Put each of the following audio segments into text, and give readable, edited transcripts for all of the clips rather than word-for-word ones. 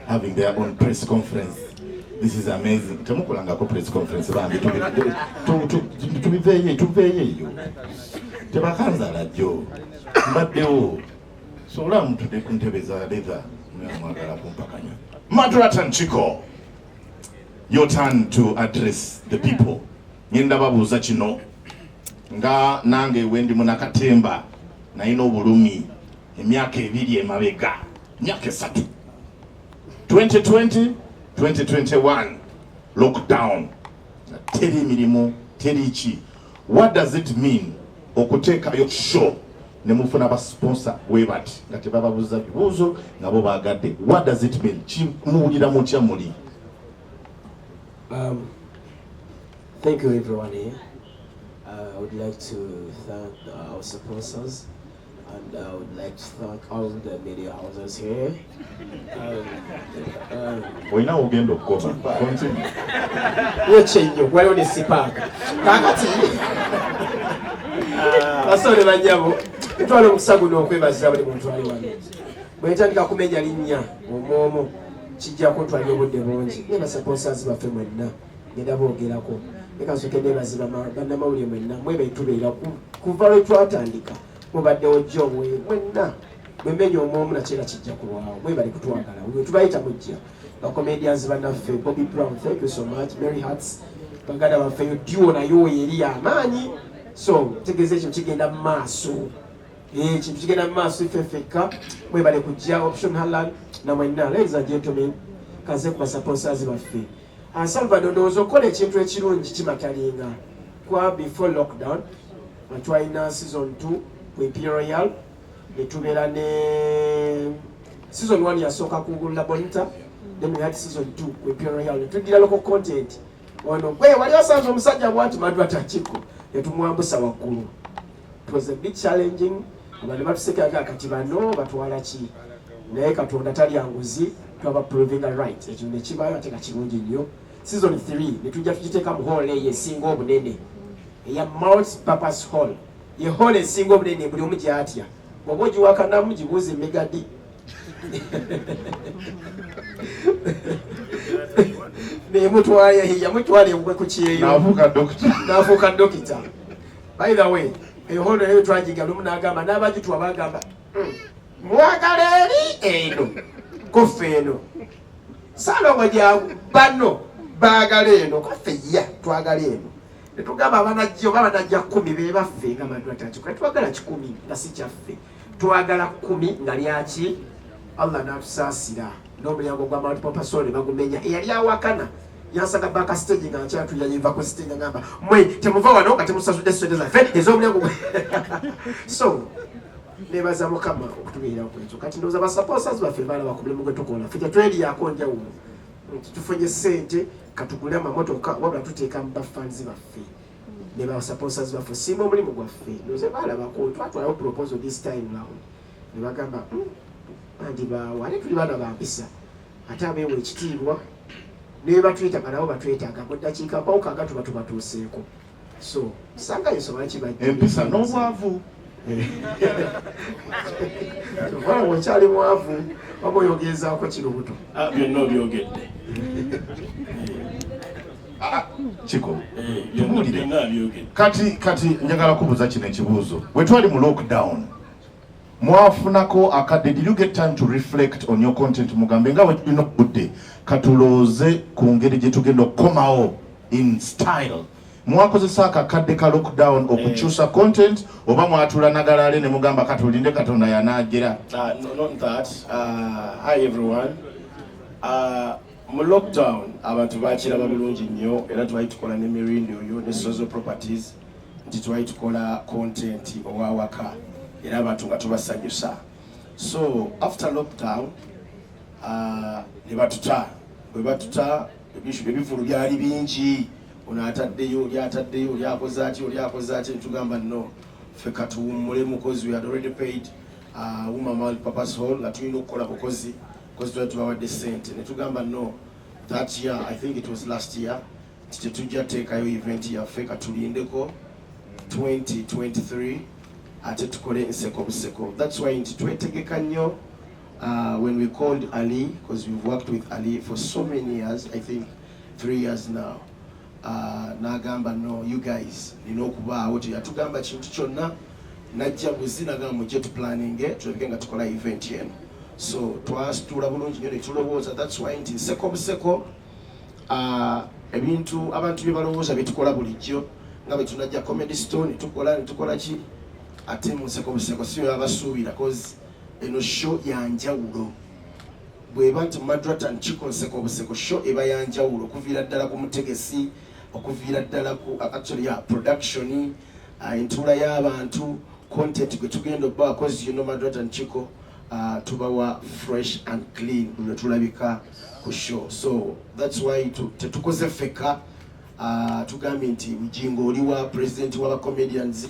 Having their own press conference. This is amazing. Temukolangako press conference bambi, tubiveeyo, tuveeyo eyo. Tebakanzala jjo. Mbaddewo. So olaba mutudde ku ntebe za leather, mwagala kumpakanya. Madrat and Chiko, your turn to address the people. Ngenda babuuza kino nga nange wendi munakatemba nalina obulumi emyaka 2 emabega, emyaka 3, 2020 2021 lockdown, teri mirimu, teri ki. What does it mean okuteekayo show ne mufuna ba sponsor bwe bati nga tebababuuza bibuuzo nga bo baagadde? What does it mean? Kimuwulira mutya muli? Thank you, everyone here. I would like to thank our sponsors, and I would like to thank all the media houses here. Olina ogenda okukoma. Continue. Wekyenyo waliwo ne sipaaka. Kakati basole banyabo, ntwala omukisa guno okwebaza buli muntu ali wano. Bwe ntandika kumenya linnya omwomu kijja kuntwalira obudde bungi, naye basponsors baffe mwenna ngenda boogerako. Leka nsooke neebaze bannamawulire mwenna, mwebe tubeera kuva lwe twatandika, mubaddewo jjo mwenna. Bwe mmenya omwomu nakyera kijja kulwawo. Mwebale kutwagala, bwe tubayita mujja. Bacomedians bannaffe, Bobby Brown, thank you so much. Mary Hats, baganda baffe, yo duo nayo eri amaanyi. So tegeeza ekyo kigenda mu maaso. Ekintu kigenda mu maaso, ife ffekka. Mwebale kujja, Option Halal na mwenna. Ladies and gentlemen, kaze ku basponsors baffe. Salvador, ndowooza okukola ekintu ekirungi kimatalinga kwa before lockdown twalina season 2 ku Imperial Royal, ne tubeera ne season 1 yasooka ku La Bonita, then we had season 2 ku Imperial Royal, ne tugira local content. Ono gwe wali osanze omusajja bwati Madrat Chiko, ne tumwambusa waggulu. It was a bit challenging, abantu batusekeraga kati bano batwala ki, naye Katonda talya nguzi, twaba proving right. Ekyo ne kibaayo ate nga kirungi nnyo. Season 3 ne tujja tugiteeka mu hall eyo esinga obunene eya multi purpose hall, ye hall esinga obunene buli omu gyatya. Bw'oba ogiwakanamu, gibuuze Megadi nemutwala, yamutwala ewuwe ku kyeyo. Nafuuka dokita. Nafuuka dokita. By the way, eyo hall nayo twagiga lumu, n'agamba n'abagituwa bagamba, "Mwagala eri eno koffe eno Saalongo gyangu, bano baagala eno koffe ya twagala eno." Netugamba abanajja oba abanajja 10 be baffe nga Madrat, twagala 100 nga si kyaffe, twagala 10 nga lyaki. Allah n'atusaasira n'omulyango gwa multipurpose hall ne bagumenya. Eyali awakana yansanga back stage nga nkyatulira, nva ku stage ngamba, "Mwe temuva wano nga temusasudde sente zaffe ez'omulyango." So nebaza Mukama okutubeera kwekyo. Kati ndowooza basponsors baffe balaba ku mulimu gwe tukola. Ffe tetweryako njawulo nti tufunye sente katugule amamotoka, wabula tuteeka mu bafans baffe ne basponsors baffe. Siima omulimu gwaffe. Ndowooza balabako twatwalawo proposal this time round ne bagamba, andi baawo ate tuli baana bampisa ate abeewa ekitiibwa ne batwetaaga nabo batwetaaga mu ddakiika mpawuka tuba tubatuuseeko." So sanga ensonga kibajja. Empisa n'obwavu. Wala okyali mwavu oba oyogezaako kirubuto? Ah, byonna obyogedde. Kiko. Byonna. Tubuulire. Byonna abyogedde. Kati njagala kubuuza kino ekibuuzo: bwe twali mu lockdown, mwafunako akadde? Did you get time to reflect on your content, mugambe nga bwe tulina obudde, katulowooze ku ngeri gye tugenda okukomawo in style? Mwakozesa akakadde ka lockdown okukyusa content oba mwatula nagalaale ne mugamba katulinde Katonda yanaagira? No, not that. Hi everyone. Mu lockdown abantu bakiraba bulungi nnyo, era twali tukola ne Mirindi oyo ne Sozo Properties nti twali tukola content owawaka era abantu nga tubasanyusa. So after lockdown ne batuta, bwe batuta ebivulu byali bingi, ono ataddeyo, oli ataddeyo, oli akoze ati, oli akoze ati, netugamba no, ffe katuwummule mukozi. We had already paid UMA Multipurpose Hall nga tulina okukola bukozi kozi twali tubawadde sente. Netugamba no, that year, I think it was last year, nti tetujja teekayo event yaffe, katulindeko 2023 ate tukole enseko buseko. That's why nti twetegeka nnyo. When we called Ali, because we've worked with Ali for so many years, I think 3 years now, n'agamba, "No, you guys, nina okubaawo." Teyatugamba kintu kyonna, najja buzi nagamba, "Mujje tuplaninge, tulabike nga tukola event eno." So twasituula bulungi nnyo ne tulowooza. That's why nti nseko buseko, ebintu abantu bye balowooza byetukola bulijjo nga bwe tunajja Comedy Store ne tukola ne tukola ki, ate mu nseko buseko si bye babasuubira, cause eno show yanjawulo. Bweba nti Madrat and Chiko nseko buseko, show eba yanjawulo okuviira ddala ku mutegesi, okuviira ddala ku actually ya production, entuula y'abantu, content gwe tugenda obba, cause you know Madrat and Chiko, tubawa fresh and clean buli lwe tulabika ku show. So that's why tetukoze ffekka. Tugambye nti Bujingo oliwa, president w'abacomedians,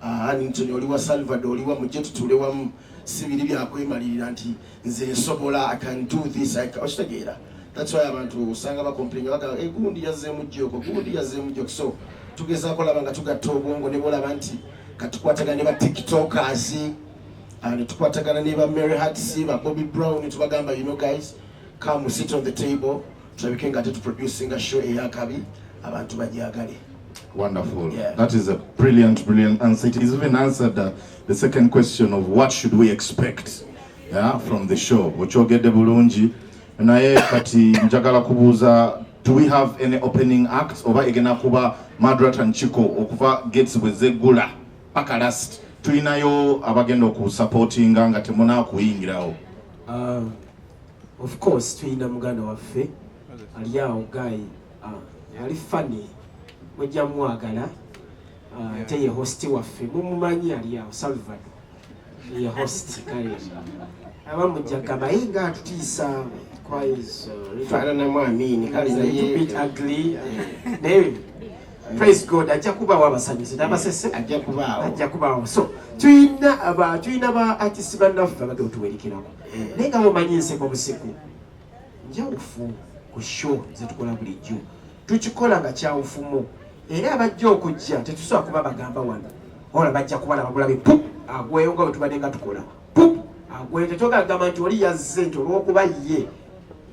Hannington oliwa, Salvador oliwa, mujje tutuule wamu. Si biri byakwemalirira nti nze nsobola, I can do this, okitegeera? That's why abantu osanga bacomplain, bagamba, "Eh, gundi yazzeemu joke, gundi yazzeemu joke." So tugezaako laba nga tugatta obwongo ne bolaba nti katukwatagana ne ba TikTokers, ne tukwatagana ne ba Mary Hats, ba Bobby Brown, tubagamba, "You know, guys, come sit on the table, tulabike nga ate tuproducinga show eyakabi, abantu bajagale." Wonderful. Yeah. That is a brilliant, brilliant answer. It is even answered the second question of what should we expect, yeah, from the show. Okyogedde bulungi. Naye kati njagala kubuuza, do we have any opening acts oba egenda kuba Madrat and Chiko okuva gates bwe zeggula paka last? Tulinayo abagenda okusupportinga nga temunakuyingirawo? Of course tulina muganda waffe ali awo, guy ali funny, mujja mwagala. Ate ye host waffe, mumumanyi, ali awo, Salvador ye host. Kale abamu mujja gamba, "Ye nga atutiisa." Faananamu Amiini kale. A little bit ugly, naye praise God, ajja kubaawo abasanyusi n'abasese. Ajja kubaawo. Ajja kubaawo. So tulina ba artist bannaffe abagenda otuwerekerako, naye nga bomanyi enseko busiku njawufu ku show zetukola bulijjo. Tukikola nga kyawufumu, era abajja okujja tetusobola kuba bagamba wano ola bajja kubalaba bulabi pup agweyo nga bwe tubadde nga tukola pup agweyo. Tetwagagamba nti oli yazze nti olwokuba ye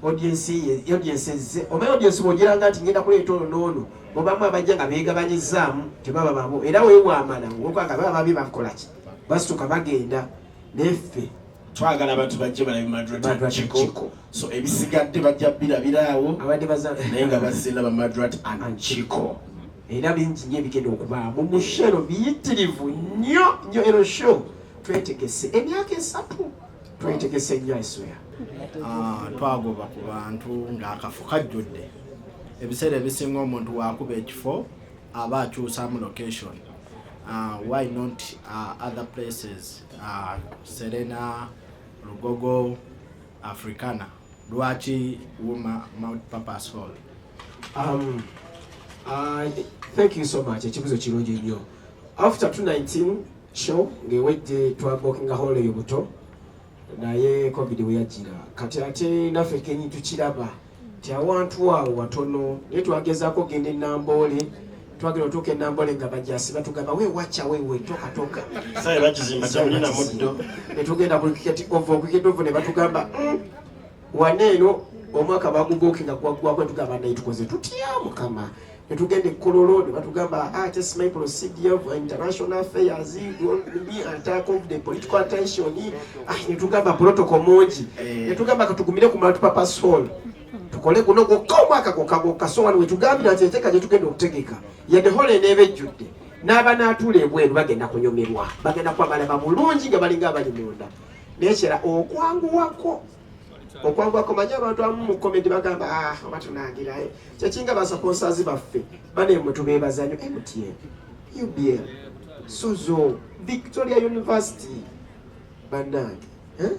audience, ye audience ezze. Omanyi audience bw'ogiranga nti ngenda kuleeta ono n'ono, mubamu abajja nga beegabanyizaamu, tebaba babo. Era weewamala olwokuba baba babi, bakola ki? Basituka bagenda. Neffe Twagala abantu bajje balabe Madrat Madrat and Chiko. Chiko. So ebisigadde bajja birabiraawo, abadde baza naye nga bazze laba Madrat and Chiko. Era bingi nnyo ebigenda okubaamu mu show eno, biyitirivu nnyo nnyo. Eno show twetegese emyaka 3, twetegese nnyo, I swear. Ah, twagoba ku bantu ng'akafo kajjudde. Ebiseera ebisinga omuntu wakuba ekifo aba akyusamu location. Why not other places, Serena, Lugogo, Africana? Lwaki UMA Multipurpose Hall? Thank you so much, ekibuzo kirungi nnyo. After 219 show ng'ewedde, twabookinga hall eyo buto, naye COVID we yajjira kati ate naffe kenyi tukiraba ti awantu awo watono, naye twagezaako ogenda enamboole. Twagenda otuuka enamboole nga bajasi batugamba, "We wacha, wewe toka toka." Saye bakizimba temulina muddo. Netugenda ku Cricket Oval. Cricket Oval ne batugamba, wane eno omwaka bagubookinga gwaggwako." Netugamba, "Naye tukoze tutya, Mukama?" Netugenda ekololo ne batugamba, "Ah, just my procedure for international affairs be attack of the political attention." Ah, netugamba protocol mungi. Netugamba katugumire ku multipurpose hall, tukole guno gwokka omwaka gwokka gwokka. So wano wetugambira nti enteeka gye tugenda okutegeka, yadde hall eneeba ejjudde, n'abanaatuula ebweru bagenda kunyumirwa, bagenda kuba balaba bulungi nga balinga abali munda. Naye kyera okwanguwako, okwanguwako, manyi abantu abamu mu comedy bagamba, "Ah, oba tunangira." Kyekinga basponsors baffe banemwe tubeebaza nnyo: MTN, UBL, Sozo, Victoria University, bannange, eh?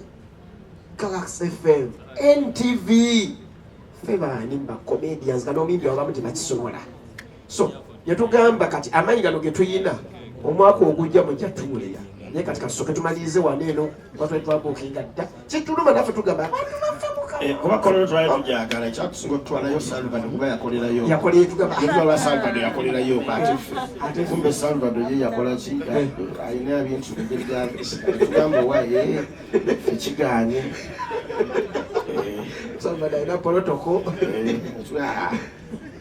Galaxy FM, NTV. Ffe baani ba comedians nga n'omuyimbi abamu tebakisobola. So yatugamba kati amaanyi gano ge tuyina, omwaka ogujja mujja tuwulira, naye kati katusooke tumalirize wano eno. Kuba twali twabuukinga dda, kituluma naffe tugamba abantu baffe, Mukama. Kuba Kololo twali tujagala, ekyakusinga okutwalayo Salvador kuba yakolerayo. Yakolera tugamba. Yetwala Salvador yakolerayo, ate kumbe Salvador ye yakola ki, alina ebintu tugamba owaye ekiganye. Salvador alina protocol.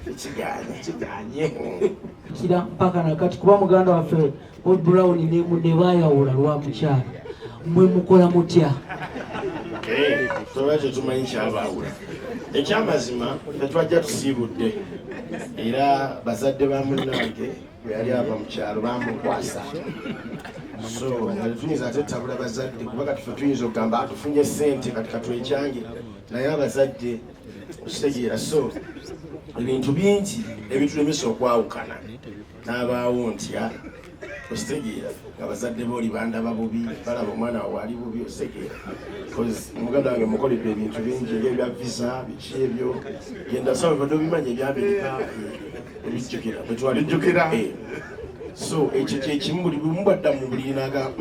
Ekiganye. Kiganye. Kira mpaka nakati kuba muganda waffe Bob Brown ne munne baayawula lwa mukyala. Mwe mukola mutya? Toba tetumanyi kyabaawula. Ekyamazima tetwajja tusiibudde, era bazadde ba munnange bwe yali ava mu kyalo bamukwasa, so nga tetuyinza ate tabula bazadde, kuba kati fe tuyinza okugamba atufunye sente kati katwekyange, naye abazadde okitegeera. So ebintu bingi ebitulemesa okwawukana n'abaawo ntya, okitegeera, nga bazadde booli bandaba bubi, balaba omwana wawe ali bubi, okitegeera, because muganda wange mukoledde ebintu bingi ebya visa, biki ebyo genda saba badde obimanyi ebyamerika ebijjukira. Bijjukira. So ekyo kyekimu, buli bumu bwadda mu buliri naga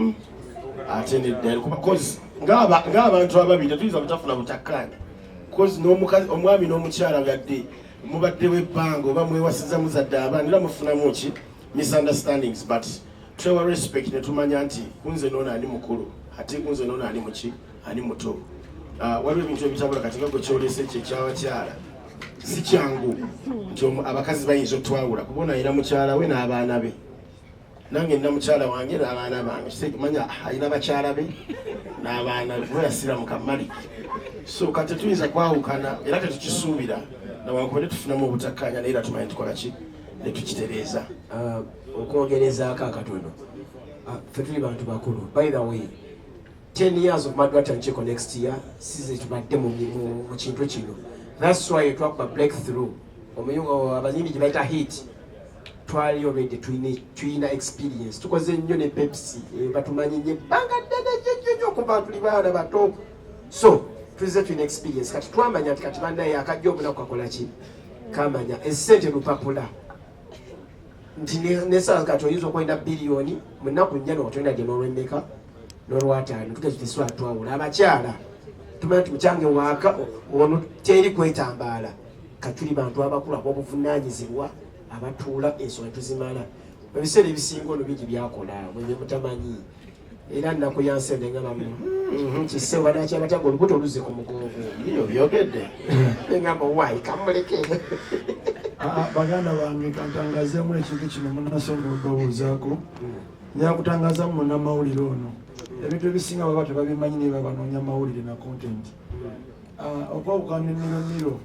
ate nedda, cause ng'abantu ababiri tetuyinza butafuna butakkaanya, cause n'omukazi, omwami n'omukyala, gadde mubaddewo ebbanga oba mwewasiza muzadde abaana, era mufunamu ki misunderstandings, but twewa respect ne tumanya nti kunze noono ani mukulu, ate kunze noono ani muki, ani muto. Waliwo ebintu ebitabula. Kati nga gwe kyolese ekyo ekyabakyala, si kyangu nti abakazi bayinza otwawula, kuba ono alina mukyala we n'abaana be, nange nina mukyala wange n'abaana bange. Manya alina bakyala be n'abaana be, kuba yasiramuka Maliki. So kati tetuyinza kwawukana era tetukisuubira, nawankubadde tufunamu obutakkaanya, naye era tumanyi tukola ki ne tukitereeza. Okwongerezaako akatono, ffe tuli bantu bakulu. By the way, 10 years of Madrat and Chiko next year, size tubadde mu kintu kino. That's why twakuba breakthrough, omuyungu abayimbi gye bayita hit. Twali already tulina experience, tukoze nnyo ne Pepsi, batumanyi nnyo ebbanga ddene nnyo nnyo okuva tuli baana bato. So tuze tulina experience. Kati twamanya nti kati bannaye akajja obunaku kakola ki, kamanya essente lupapula, nti nesaa kati oyinza okwenda biliyoni mu nnaku 4 notolina gye n'olwemmeka n'olwataano. Tugezi tesobola twawula abakyala, tumanyi nti mukyange waaka ono teri kwetambaala. Katuli bantu abakulu ab'obuvunaanyizibwa abatuula ensonga tuzimala. Ebiseera ebisinga ono bingi byakola mwebye mutamanyi, era nnaku yansende ngamba kisse banakyabatyaga olubuto oluzze ku mugongo. Iyo byogedde. Ngamba waayi kamuleke. Baganda bange, kantangazeemu ekintu kino. Munasonga okubabuuzaako, njala kutangaza munnamawulire ono, ebintu ebisinga baba tebabimanyi, naye babanoonya mawulire na content. Okwawukana enniro niro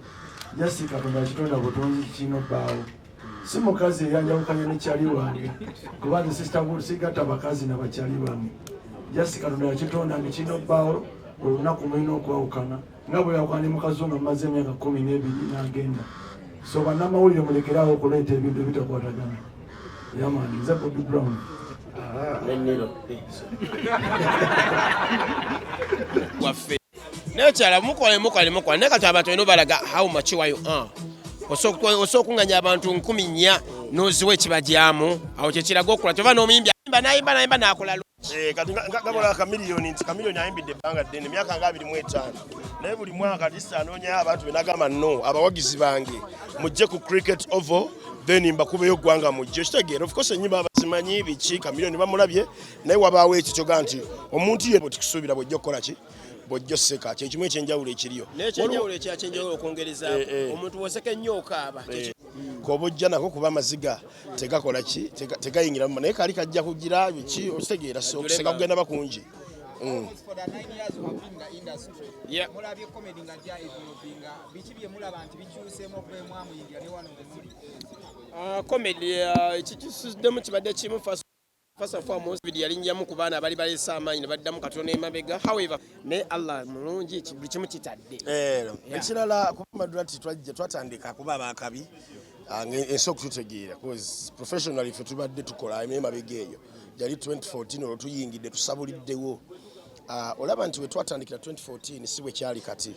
jasi Katonda kitonda butonzi, kirina obbaawo. Si mukazi eyanjawukanya nekyali wange, kuba nze sigatta bakazi nabakyali bange. Jasi Katonda yakitonda nti kirina obbaawo, olunaku mulina okwawukana, nga bwe yawukana ne mukazi nga mumaze emyaka 12 n'agenda. So bannamawulire mulekerawo okuleeta ebintu ebitakwatagana. Yeah man, nze Bobby Brown. Neniro. Waffe nekyala mukole mukole mukole, naye kati abantu olina obalaga how mature you are. Osobola okunganya abantu 4,000 n'oziwa ekibajyamu, awo kyekiraga okula. Kyova n'omuyimbi ayimba nayimba nayimba nakola. Kati nga Kamiliyoni, nti Kamiliyoni ayimbidde ebbanga ddene, emyaka nga 25, naye buli mwaka tisa anoonyayo abantu be nagamba, no abawagizi bange mujje ku Cricket Oval, then mbakubeyo ggwanga mujje. Okitegeera, of course ennyimba abazimanyi biki, Kamiliyoni bamulabye, naye wabaawo ekyo kyoga nti omuntu ye bwetikusuubira bwojja okukola ki, bwojja oseka, kyekimu ekyenjawulo ekiriyo. N'ekyenjawulo ekyakyenjawulo okwongerezaako, Eh, eh. omuntu woseka ennyo okaaba. Koba ojja nako kuba amaziga tegakola ki, tegayingiramu, naye kali kajja kugira biki, okitegeera. So okuseka kugenda bakungi. For the 9 years you have been in the industry, Yeah. mulabye comedy nga jja evolvinga, biki bye mulaba nti bikyuseemu okuva emwamuyingira ne wano we muli? Comedy ekikisuddemu kibadde kimu. First of all, Moses yalinyamu ku baana abali baleese amaanyi ne baddamu katono emabega. However, naye Allah mulungi, buli kimu kitadde. Ekirala kuba Madrat twajja twatandika kuba abakabi, ensi okututegeera, cause professionally ffe tubadde tukola emabega eyo yali 2014, olwo tuyingidde tusabuliddewo. Olaba nti bwe twatandikira 2014 si bwe kyali kati,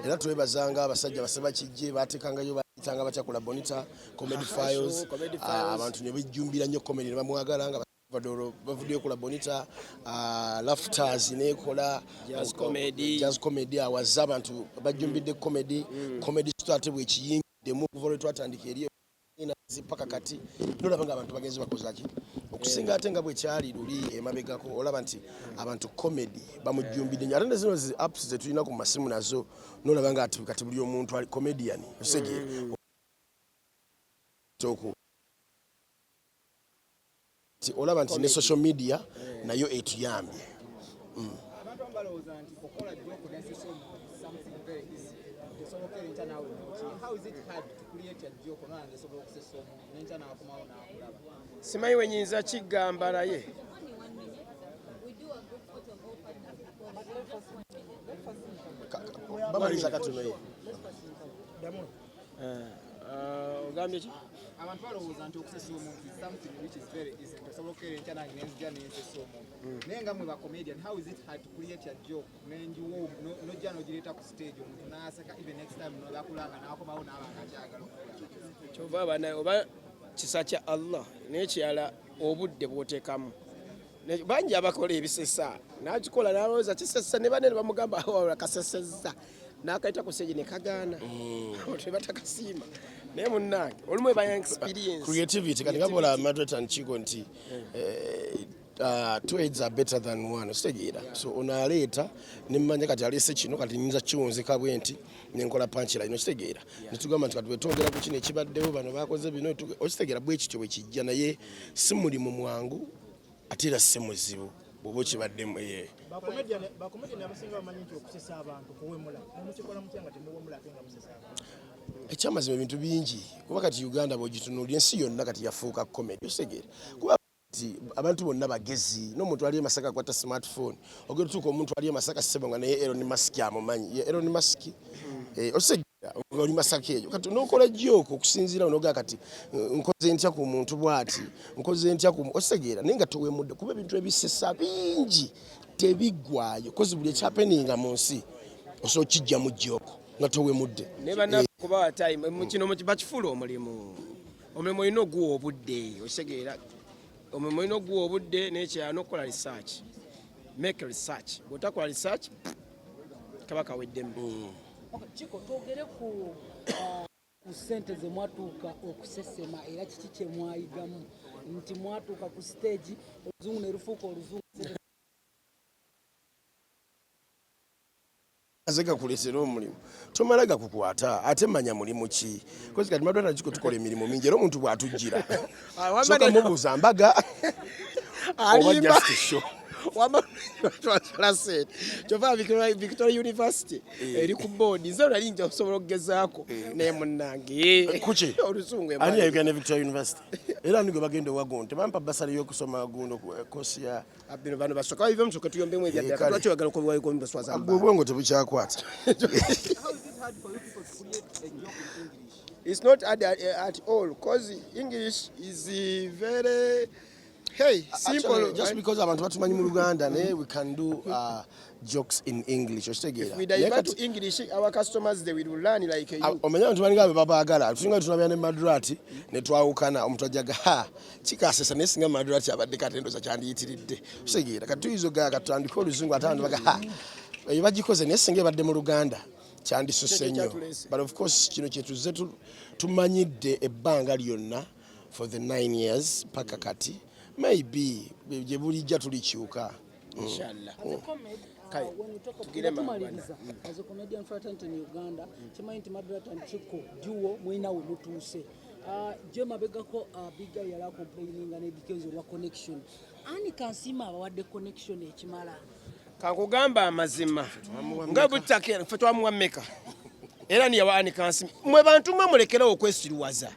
era twebazanga abasajja basebakijje bateekangayo, bayitanga batya, kula Bonita Comedy Files. Comedy Ah, Files. abantu ne bejjumbira nnyo comedy ne bamwagala nga Vadoro bavuddeyo kola Bonita, Lafters nekola Jazz comedy. Jazz comedy awaza abantu bajjumbidde comedy. Comedy store ate bwekiyingiddemu okuva lwe twatandika eri paka kati, nolaba nga abantu bagenzi bakoza ki okusinga, ate nga bwekyali luli emabegako, olaba nti abantu comedy bamujjumbidde nnyo. Ate ne zino zi apps zetulina ku masimu nazo, nolaba nga ati kati buli omuntu ali comedian, osegeera oku nti olaba nti ne social media nayo etuyambye. Abantu abamu balowooza nti okukola joke n'esesa omuntu is something very easy. Osobola okukeera enkya naawe noki. How is it hard to create a joke nolanga esobola okusesa omuntu n'enkya n'akomawo n'akulaba? Simanyi we nyinza kigamba, naye Only one minute. We do a group photo of all partners before. Just one minute. Bamaliriza katono ye. Ogambye ki? Abantu balowooza nti okusesa omuntu is something which is very easy, nti osobola okukeera enkya nange nenzija nensesa omuntu. Naye nga mwe ba comedian, how is it hard to create a joke nenjiwo nojja nogireeta ku stage, omuntu n'aseka, even next time nobakulanga n'akomawo n'aba nga akyagala okukulaba? Kyova abana oba kisa kya Allah, naye kirala obudde bw'oteekamu. Bangi abakola ebisesa, n'akikola n'alowooza kisesa, ne banene bamugamba, "Wabula kasesezza," n'akayita ku stage ne kagaana, tebatakasiima. Naye munnange, olumu eba ya experience. Creativity. Kati nga bola Madrat and Chiko nti two heads are better than one, okitegeera? So ono aleeta nemmanya kati aleese kino, kati nyinza kiwunzika bwe nti nenkola punchline, okitegeera? Netugamba nti kati bwetwogera ku kino ekibaddewo, bano bakoze bino, okitegeera? Bwe kityo bwe kijja, naye si mulimu mwangu ate era si muzibu bw'oba okibaddemu. Bakomedian abasinga bamanyi nti okusesa abantu kuwemula. Mukikola mutya nga temuwemula ate nga musesa abantu? Ekyamazima, ebintu bingi, kuba kati Uganda bwogitunuulira, ensi yonna kati yafuuka comedy, okitegeera? Kuba nti abantu bonna bagezi, n'omuntu ali e Masaka akwata smartphone, ogenda otuuka omuntu ali e Masaka, ssebo, nga naye Elon Musk amumanyi ye Elon Musk. Okitegeera nga oli Masaka eyo, kati nokola joke okusinziira nogaa kati nkoze ntya ku muntu bw'ati, nkoze ntya ku, okitegeera? Naye nga towemudde, kuba ebintu ebisesa bingi tebiggwayo, kozi buli ekyahappeninga mu nsi osobola okijja mu joke nga towemudde. Ne bannaffe kubawa time mu kino bakifuula omulimu. Omulimu olina oguwa obudde, okitegeera? Omulimu olina oguwa obudde, n'ekirala n'okukola research, make research. Bw'otakola research, kaba kaweddemu. Okay, Chiko, twogere ku ssente ze mwatuuka okusesema, era kiki kye mwayigamu nti mwatuuka ku stage oluzungu ne lufuuka oluzungu? Aze gakuleetera omulimu, tomala gakukwata, ate manya mulimu ki, kozi kati Madrat Chiko tukola emirimu mingi, era omuntu bw'atujjira soka mubuuza mbaga oba Alimba. just show. Wama twasala sente, kyova Victoria University eri ku board. Nze nali nja okusobola okugezaako, naye munnange, Kuki? oluzungu Ani emali. yayogera ne Victoria University? Era ani gwe bagenda owa gundo? Tebampa basale y'okusoma gundo ku kosi ya Bino bano basooka babivemu, tusooke tuyombemu ebyaddala. Kale. Lwaki oyagala okuwaswaza? Gwe obwongo tebukyakwata. How is it hard for you people to create a joke in English? It's not hard at all, because English is very, hey, simple. Actually, just because abantu batumanyi mu Luganda, naye we can do jokes in English, okitegeera? If we Naye divert kati to English, our customers, they will learn like you. Omanyi abantu balinga be babaagala, tulinga tunabya ne Madrat ne twawukana, omuntu ajjaga ha kikasesa, naye singa Madrat abadde kati endoza kyandiyitiridde, okitegeera? Kati tuyinza okugaa katutandike oluzungu, ate abantu baga ha eyo bagikoze, naye singa ebadde mu Luganda kyandisusse Kyekyo nnyo. kyatuleese. But of course kino kyetuze tumanyidde ebbanga lyonna for the 9 years paka kati, maybe gye bulijja tulikyuka. Inshallah. As a comedy, Kale, when we talk of tugire mangu. tumaliriza, as a comedian fraternity in Uganda, kimanyi nti Madrat and Chiko duo mulina we mutuuse. Je mabegako Big Guy yali acomplaininga ne Dikenzo olwa connection. Ani Kansiima abawadde connection ekimala? Kankugamba amazima, nga butakera ffe twamuwa mmeka, era niyawa ani Kansiima? Mwe bantu mwe mulekerawo okwesiruwaza.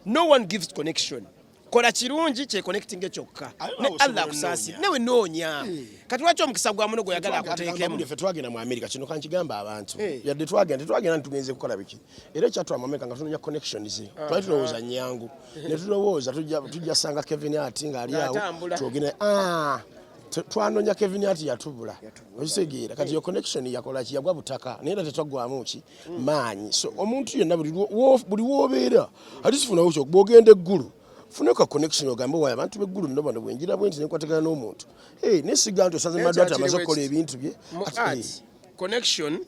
No one gives connection. Kola kirungi kyeconnectinge kyokka, ne Allah akusaasire. Newe noonya kati lwaki omukisa gwa muno gweyagala akuteekemu? Ffe twagenda mu America, kino kankigamba abantu, Eh. yadde twagenda, tetwagenda nti tugenze kukola biki, era ekyatwala mu America nga tunoonya connections, twali tulowooza nyangu, ne tulowooza tujja sanga Kevin Hart ng'ali awo. Ng'atambula. Twogere, twanoonya Kevin Hart, yatubula, okitegeera? Kati yo connection yakola ki? Yagwa butaka, naye era tetwaggwamu ki maanyi. So omuntu yenna buli buli w'obeera ati sifunawo kyo, bw'ogenda eggulu Funeko ka connection ogambe wayi abantu b'eggulu nno bano bwenjira bwe nti nenkwatagana n'omuntu. Hey, nesiga nti osanze Madrat amaze okukola ebintu bye. Mu art, connection,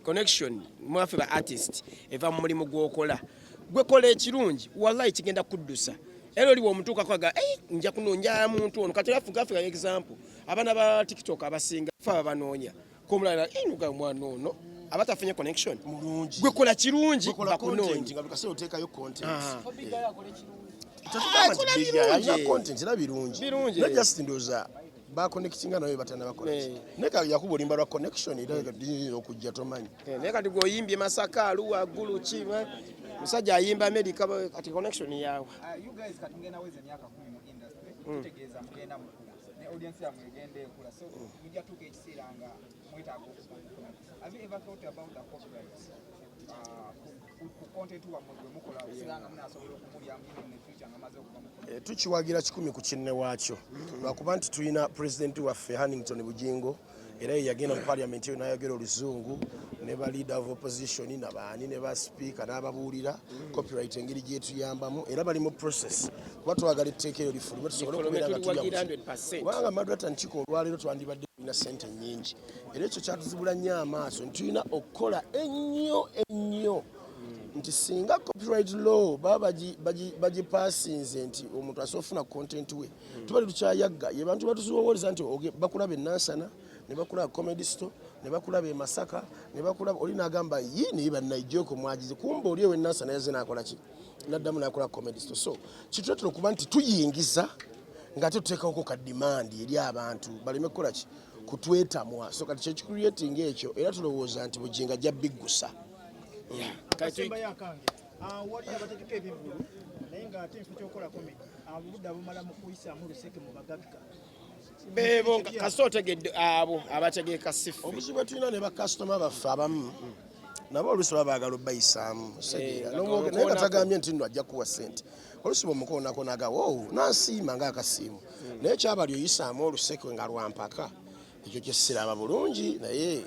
connection mwaffe ba artist eva mu mulimu gw'okola. Gwe kola ekirungi, wallahi kigenda kuddusa. Era oli bw'omutuukako aga, "Ei, nja kunoonya muntu ono." Kati afuga afuga example, abaana ba TikTok abasinga ffe ababanoonya. Komulala, "Ei, nuga omwana ono." Aba tafunye connection. Mulungi. Gwe kola kirungi, Gwe kola bakunoonye. content nga buli kaseera oteekayo content. Ah, kola birungi. Content era birungi. Birungi. Naye just ndowooza baconnectinga naye batanabakola. Naye ka yakuba olimba lwa connection era liyinza okujja tomanyi. Naye kati gweoyimbye Masaka, Arua, Gulu, ki, musajja ayimba America, kati connection yawa. You guys kati mugenda weza emyaka 10 mu industry, kitegeeza mugenda mukula ne audience yammwe egenda ekula, so mujja tuuka ekiseera nga mwetaaga okuva. Have you ever thought about the copyright ku content wammwe gwe mukola okusinga nga munasobola okumulyamu even in the future nga maze okuva mu Tukiwagira 100 ku kinne waakyo, lwakuba nti tulina pulezidenti waffe Hannington Bugingo, era ye yagenda mu parliament eyo n'ayogera oluzungu ne ba leader of opposition nabaani ne ba speaker n'ababuulira copyright engeri gyetuyambamu, era bali mu process kuba twagala etteeka eryo lifulume tusobole okubeera nga tulya Tuliwagira mu 100%. Kubanga Madrat and Chiko olwaleero twandibadde tulina ssente nnyingi, era ekyo kyatuzibula nnyo amaaso nti tulina okukola ennyo ennyo nti singa copyright law baba bagipassinze nti omuntu asobola okufuna content we, tuba tetukyayagga. Ye bantu batuziwowoleza nti bakulaba e Nansana, ne bakulaba Comedy Store, ne bakulaba e Masaka, ne bakulaba oli n'agamba yi naye bannaijoko mwagize, kumba oli ewe Nansana yaze n'akola ki, n'addamu n'akola Comedy Store. So kituletera okuba nti tuyingiza ng'ate tuteekawoko ka demand eri abantu baleme kukola ki, kutwetamwa. So kati kyekicreating ekyo, era tulowooza nti Bugingo ajja biggusa. Kasembayo akange. Wali abategeka ebivvulu naye ng'ate ekifo ky'okukola comedy obudde abumala mu kuyisaamu luseke mu bagagga. Beebo kasita otegedde abo abategeka siffe. Obuzibu bwe tulina ne bakasitoma baffe abamu nabo oluusi baba baagala obbayisaamu. Eh, Naye nga tagambye nti nno ajja kuwa ssente, oluusi bwemukoonako naga o nansiima ngaakasiimu, naye kyabali oyisaamu oluseke nga lwampaka, ekyo kyesiraba bulungi. Naye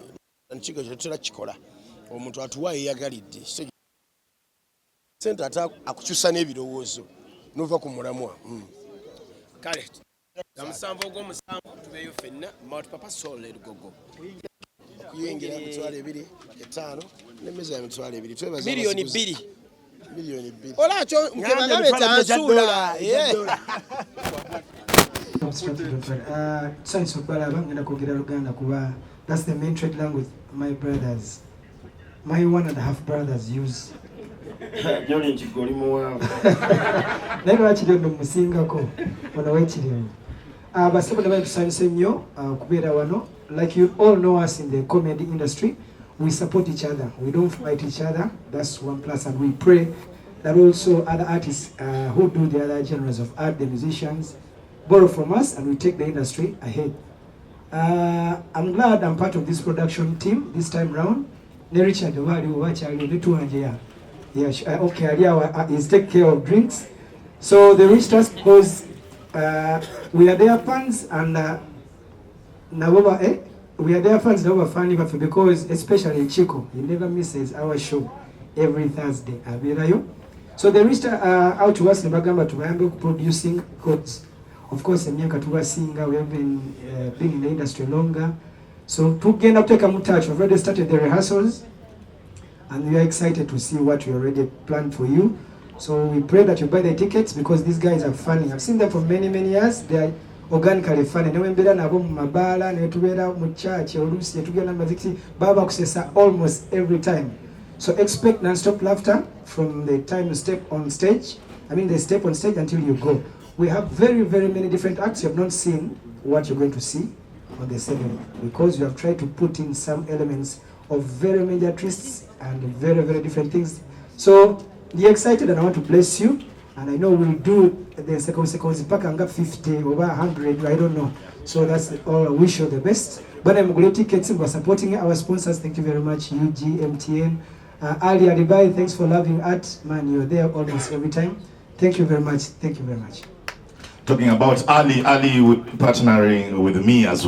nkigo ekyo tetera kikola, omuntu atuwa yeyagalidde sente ate akukyusa n'ebirowoozo nova ku mulamwa. Kale nga 7 ogw'omusanvu tubeeyo ffenna, Multipurpose Hall e Lugogo. Okuyingira 25,000 n'emmeza ya 20,000. Twebaza Miliyoni abasiguzi. 2. Miliyoni 2. Olakyo Ngambye nkebagambe emitwalo egya tansuula. dola, egya dola. Tusanyusa okubalaba. Ngenda kwogera Luganda kuba that's the main trade language my brothers, my one and a half brothers use. Gyoli nti gwe oli muwanvu. Naye lwakiri ono musingako ono wekirimu. Basebo ne tusanyuse nnyo okubeera wano. Like you all know us in the comedy industry, we support each other, we don't fight each other. That's one plus, and we pray that also other artists who do the other genres of art, the musicians, borrow from us and we take the industry ahead. I'm glad I'm part of this production team this time round. Ne Richard oba aliwo oba akyaliwo ne tuwanje ya. Yeah, okay, ali awo, he's take care of drinks. So they reached us because we are their fans and nabo ba we are their fans, nabo bafani baffe, because especially Chico, he never misses our show every Thursday abeerayo. So they reached out to us ne bagamba tubayambe ku producing because of course emyaka tubasinga, we have been in the industry longer. So tugenda kuteekamu touch. We've already started the rehearsals and we are excited to see what we already planned for you. So we pray that you buy the tickets because these guys are funny. I've seen them for many, many years. They are organically funny. Ne wembeera nabo mu mabaala, ne tubeera mu church, oluusi tugenda mu mazikiti, baba bakusesa almost every time. So expect non-stop laughter from the time you step on stage. I mean, they step on stage until you go. We have very, very many different acts. You have not seen what you're going to see on the 7th because we have tried to put in some elements of very major twists and very, very different things. So be excited and I want to bless you. And I know we'll do the second seconds paka nga 50 over 100, I don't know. So that's all. I wish you the best. But I'm great tickets. We're supporting our sponsors. Thank you very much, UG, MTN. Ali Alibai, thanks for loving art. Man, you're there almost every time. Thank you very much. Thank you very much. Talking about Ali, Ali partnering with me as well.